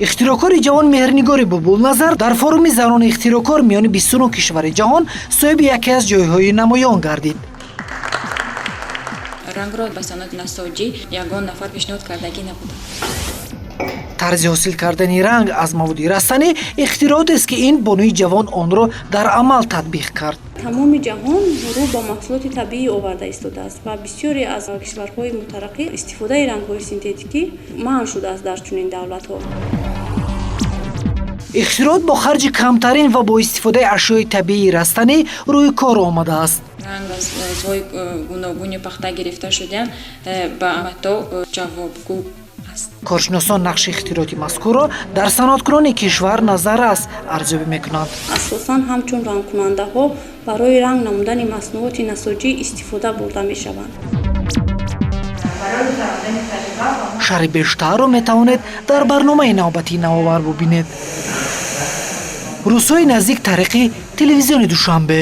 Ихтироъкори ҷавон Меҳрнигори Булбулназар дар форуми занони ихтироъкор миёни 29 кишвари ҷаҳон соҳиби яке аз ҷойҳои намоён гардид. Рангро ба саноати насоҷӣ ягон нафар пешниҳод кардагӣ набуданд. Тарзи ҳосил кардани ранг аз маводи растанӣ ихтироотест, ки ин бонуи ҷавон онро дар амал татбиқ кард. Тамоми ҷаҳон рӯ ба маҳсулоти табиӣ оварда истодааст ва бисёре аз кишварҳои мутараққӣ истифодаи рангҳои синтетикӣ манъ шудааст дар чунин давлатҳо. Ихтироот бо харҷи камтарин ва бо истифодаи ашёи табиии растанӣ рӯи кор омадааст. Ранг аз узвҳои гуногуни пахта гирифта шудаанд, ба матоъ ҷавобгӯ аст. Коршиносон нақши ихтироти мазкурро дар саноаткунони кишвар назаррас арзёбӣ мекунанд. Асосан ҳамчун рангкунандаҳо барои ранг намудани маснуоти насоҷӣ истифода бурда мешаванд. Шарҳи бештарро метавонед дар барномаи навбатии Навовар бубинед, рӯзҳои наздик тариқи телевизиони Душанбе.